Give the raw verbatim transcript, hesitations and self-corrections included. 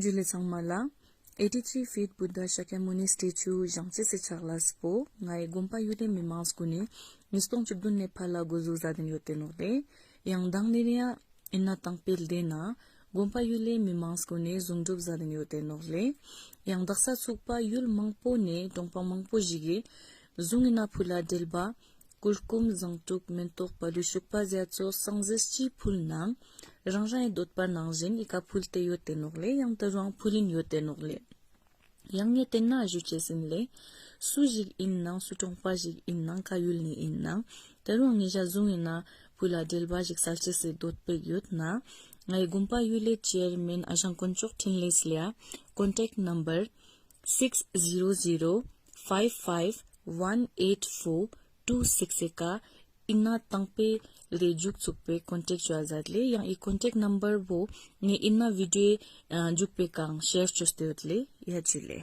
ཇུ་ལེ་ཚང་མ་ལ། ཨེ་ཊི་ཐྲི་ཕིཊ་བུདྡྷ་ཤཱཀྱ་མུ་ནི་སི་ཊེ་ཅུ་བཞེངས་ཅེས་སི་ཕྱག་ལས་པོ་ངའི་དགོན་པ་ཡུལ་ལི་མི་མང་གུན་ནི་ཉིས་སྟོང་བཅུ་བདུན་ནེ་ཕར་ལ་འགོ་ཟུག་ཟ་དིན་ཡོད་ཏེ་ནོག་ལེ། ཡང་མདང་ནེ་ཡང་ཨིན་ན་དང་པེ་ལྡེ་ན་དགོན་པ་ཡུལ་ལི་མི་མང་གུན་ནི་ཟུང་གྲུབ་ཟ་དིན་ཡོད་ཏེ་ནོག་ལེ། ཡང་དག་ས་ཚུག་པ་ཡུལ་མང་པོ་ནེ་གྲོང་པ་མང་པོ་ཞིག་གི་ཟུང་ཨིན་ན་ཕུལ་ལ་འབྲེལ་བ་གུར་ཀུམ་ཟངས་དྲུག་མེན་ཏོག་པ་ལུ་ཤུག་པ་ཟེར་ཙོགས་སང་ཟིག་ཅི་ཕུལ་ནའང་རང་རང་ངི་འདོད་པ་ནང་བཞིན་ཨི་ཀ་ཕུལ་ཏེ་ཡོད་ཏེ་ནོག་ལེ། ཡང་ད་རུང་ཕུལ་ཨིན་ཡོད་ཏེ་ནོག་ལེ། ཡང་ངས་ཏེན་ན་ཞུ་ཅེས་ཨིན་ལེ། སུ་ཞིག་ཨིན་ནའང་སུ་གྲོང་པ་ཞིག་ཨིན་ནའང་ཀ་ཡུལ་ནེ་ཨིན་ནའང་ད་རུང་ངེ་ཞ་ཟུང་ཨིན་ན་ཕུལ་ལ་འབྲེལ་བ་ཞིག་སལ་ཅེས་སི་འདོད་པ་ཡོད་ན་ངའི་དགོན་པ་ཡུལ་ལི་ཅེར་མེན་ཨ་ཞང་དཀོན་མཆོག་འཕྲིན་ལས་ལེ་ཡ་ཀོན་ཊེཀ་ནམ་བར་six zero zero five five one eight four two six ཨི་ཀ་ཨིན་ན་དང་པེ་ལྡེ་མཇུག་ཚུག་པའི་ཀོན་ཊེཀ་ཅོ་ཟ་ལེ། ཡང་ཨི་ཀོན་ཊེཀ་ནམ་བར་བོ་ངའི་ཨིན་ན་བི་ཌིའོ་ཨ་མཇུག་པའི་ཀའང་ཤེར་ཅོས་ཏེ་ཡོད་ལེ། ཡ་ཇུ་ལེ།